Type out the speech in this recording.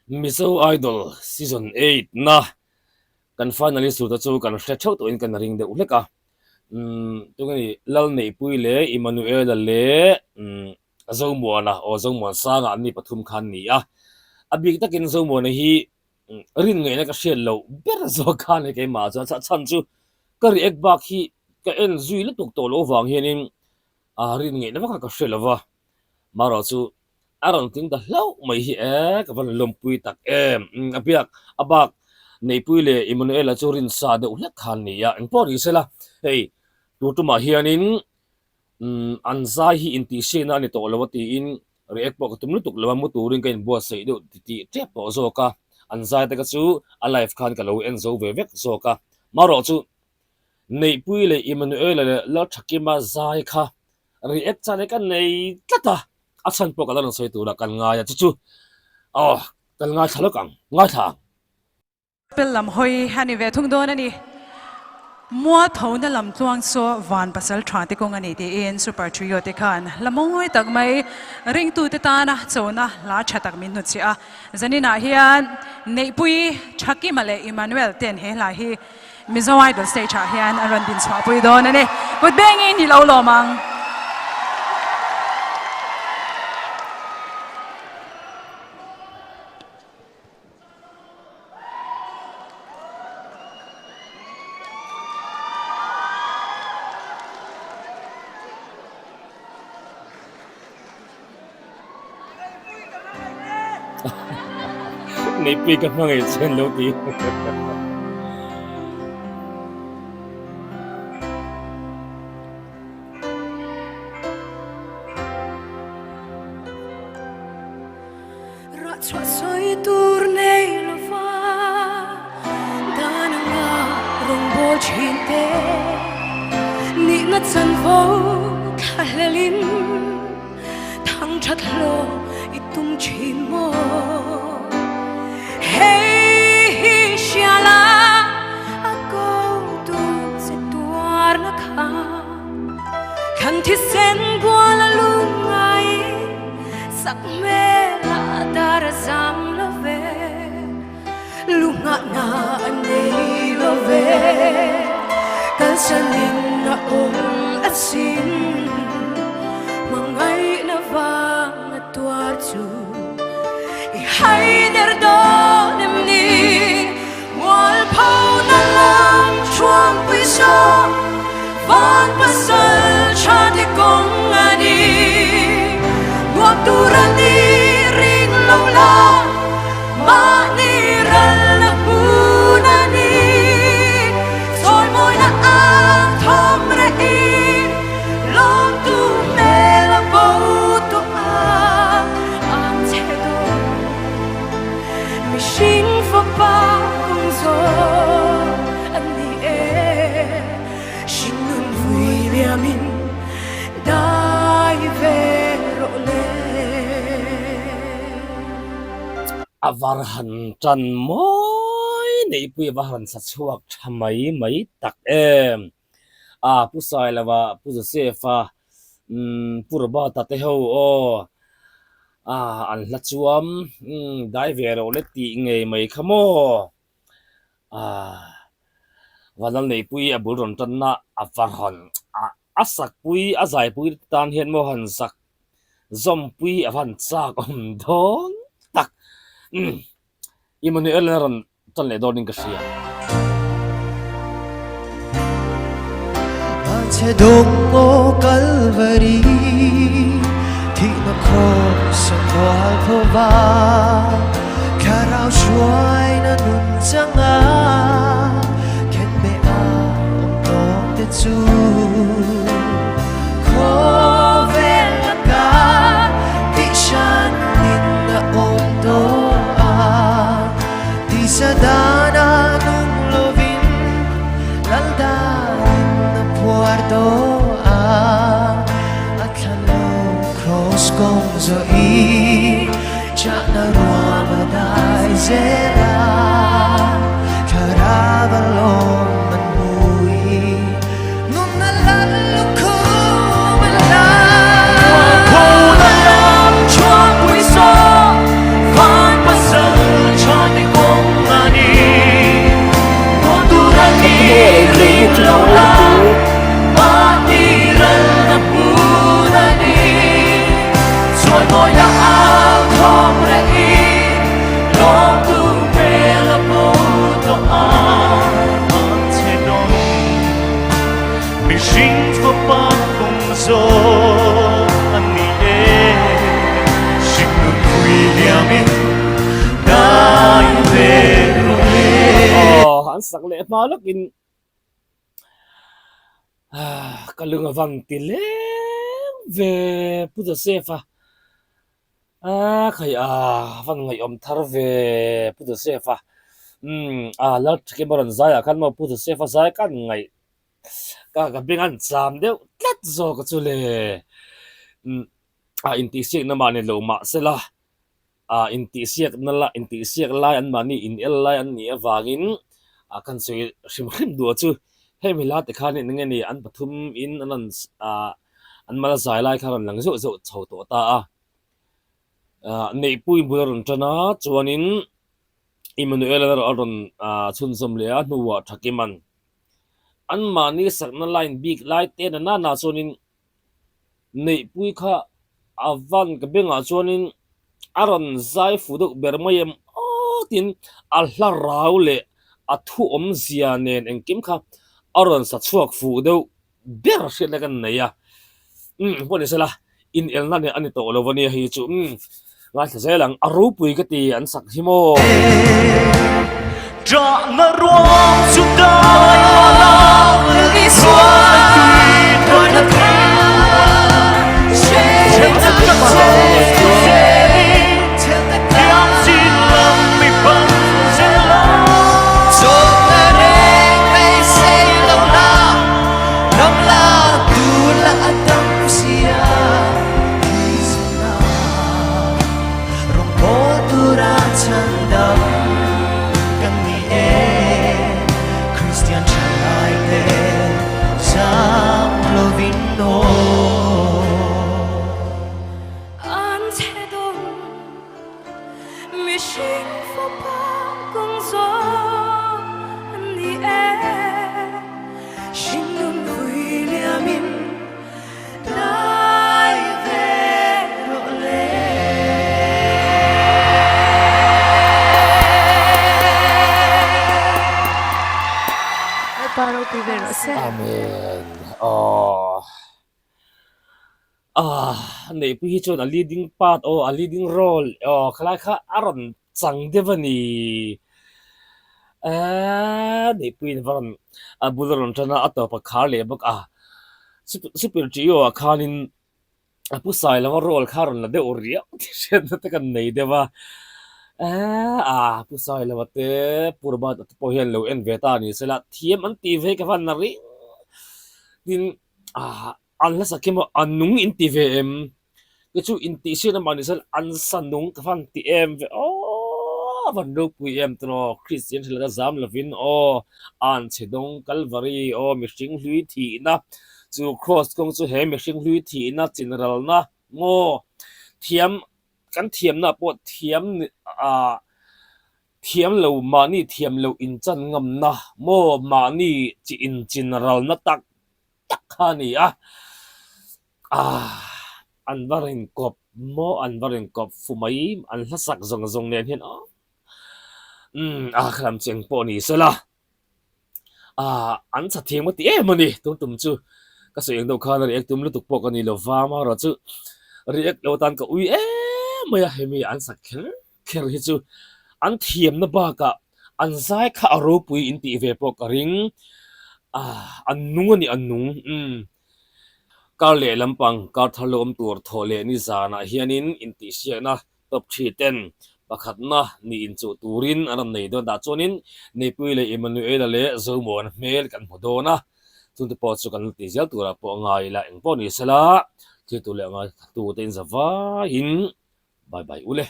Mizo Idol Season 8 na kan finalist tur te chu kan hre theuh tawhin kan ring deuh hlek a. Umm tunge ni Lalneihpuii leh Emmanuela leh umm Zomuana aw Zomuansanga an ni pathum kha an ni a. A bik takin Zomuana hi rin ngaihna ka hriat loh ber zawk kha a ni keimah chuan a chhan chu ka react bak hi ka en zui lutuk tawh loh avang hianin a rin ngaihna vak a ka hre lova marawh chu a rawn tling ta hlauh mai hi e ka va lawmpui tak em a biak a bak Neihpui leh Emmanuel-a chu rin sa deuh hlek kha an ni a engpawh ni sela hei tur tumah hianin Umm an zai hi intihsiakna a ni tawh lo a tiin react pawh ka tum lutuk lo a, mu turin ka inbuatsaih deuh titih tep tawh zawk a, an zai te kha chu a live khan ka lo en zo ve vek zawk a. Marawh chu Neihpui leh Emmanuela leh Lalthakima zai kha react chan hi ka nei tlat a, a chhan pawh ka la rawn sawi turah kan ngai a, chu chu aw kan ngaithla lawk ang, ngaithla ang. Pel lam hawi a ni ve thung dawn a ni. Mualphona lam tluang chu van pasal tha te kawng a ni tiin Super Trio te khan hla mawi tak mai ringtute tana chona hla tha tak min hnutchhiah a. Zaninah hian Neihpui, Thakima leh Emmanuel ten he hla hi Mizo Idol stage ah hian an rawn dinchhuahpui dawn a ni. Kut bengin i lo lawm ang. Neihpui ka hmangaih che an lo ti. Rah chhuah sawi tur nei lova dan anga rawngbâwl thin te nihna chanvo thla hlelin thang that hlawh i tum thin maw? Hei hi hria la a ko tu che tuarna kha thlan thisen bual a lungngai Sak hmel a dar a zam lo ve, Lunghahna a nei lo ve, Kalsanin a awm a sin, Hmangaihna vang a tuar chu i haider dawn em ni? Mualphona lam thuampui zawk van pasal tha te kawng a ni. Nuam tur a ni ring lo la, mahni ral a hun a ni. Chawimawina ang thawm rehin lawmtu hmel a bo tawh a, ang che dawn. Mihring fapa kawng zawk an ni e, Hringnun vui liamin dai ve rawh le. A var han tan mawi neihpui a va han sa chhuak tha mai mai tak em. A Pu Sailova, Pu Joseph-a, umm Pu Robert-a te ho aw a an hla chuam umm dai ve rawh le tih ngei mai kha maw a Vanlalneihpui a bul rawn tanna a va rawn a a sakpui a zaipui te tan hian maw han sak zawmpui a va han chak awm dawn tak umm Emmanuel a rawn Tan leh dawnin ka hria. Vanchhe dawng aw Kalvari thihna cross a mual phova Thlarau hruaina nun changa khenbe a awm tawk te chu Khawvel laka tihhran in a awm tawh a Tisa dana nung lovin lal danin a phuar tawh a, a thla lo cross kawng zawh i chahna ruam a dai zel a, thlarau a lawm an hmu i nunna lal lukhum a la. lo la, mahni ralna hmun a ni. Chawimawi a au thawm rehin, lawmtu hmel a pu tawh ang. An chhe dawn, mihring fapa kawng zawh a ni e. Hringnun pui liamin dai ve rawh le. Aw, an sak leh hma lawkin ka lung a van ti leng ve Pu Joseph a. A khai a van ngaihawm thar ve Pu Joseph a. Umm a Lalthakima rawn zai ah khan maw Pu Joseph a zai khan ngaih ka ka beng an cham deuh tlat zawk a chu le. Umm a intihsiakna mah ni lo mahsela ah intihsiakna la intihsiak lai an mahni in el lai an nih avangin ah kan sawi hrim hrim duh a chu hemi hla te khan eng nge ni an pathum in an rawn ah an mal zai lai kha a rawn lang zeuh zeuh chho tawh ta a ah neihpui bul a rawn tan a chuanin Emmanuel a rawn ah chhunzawm leh a hnuah Thakiman an mahni sakna line bik lai te na nana chuanin Neihpui kha a van ka bengah chuanin a rawn zai fu deuh ber mai em aw tiin a hla rau leh a thu awmzia nen engkim kha a rawn sa chhuak fuh deuh ber hriatna kan nei a. Umm pawh ni sela inelna nen a ni tawh lo a nia hei chu umm ngaithla zel ang a ropui ka ti an sak hi maw. Ṭahna ruang chu dai mala ruahna tui hnuaina An chhe dawng mihring fapa kawng zawng an ni e Hringnun vui liamin Dai ve rawh le. Lalpa ropui ve rawh se. Amen. Aww. Ah, Neihpui hi chuan a leading part aw, a leading role aw khalai kha a rawn chang deuh a ni. Eee Neihpuiin va rawn a bul a rawn tan a, a tawp a khar leh bawk a. Super Trio ah khanin a pu Sailova role kha a rawn la deuh riau tih hriatna te kan nei deuh a, eee ah pu Sailova te Pu Robert-a te pawh hian lo en ve ta a ni sela thiam an tih ve ka van a ring tin ah An hlasak hi maw a nung in ti ve em? Kei chu in tih hriat amah ni chuan an sa nung ka van ti em ve aw a van ropui em tawh Kristian hrilh a zam lovin aw an chhe dawng Kalvari aw mihring hlui thihna chu Kraws kawng chu he mihring hlui thihna chinralna maw thiam kan thiamna pawh thiam ah thiam lo mahni thiam loh inchan ngamna maw mahni chi inchinralna tak tak kha a ni a, ah an va rin kawp maw an va rin kawp fu mai an hlasak zawng zawng nen hian aw umm a khlam cheng pawh ni sela ah an tha thiam ka ti em a ni tun tum chu ka sawi ang deuh khan a react tum lutuk pawh ka ni lo va amaherawh chu react lo tan ka ui em mai a hemi an sak kher kher hi chu an thiamna bakah an zai kha a ropui in tih ve pawh ka ring ah an nung a ni an nung umm kar leh lampang kar thar lo awm tur thawh leh ni zanah hianin intihsiakna top thi ten pakhatna ni inchuh turin an rawn nei dawn tah chuanin Neipui leh Emmanuela leh Zomuana hmel kan hmu dawn a chungte pawh chu kan la ti zel turah pawh a ngai ila engpawh ni sela thil tur leh ngaithla tute in za vaiin Bye bye ule.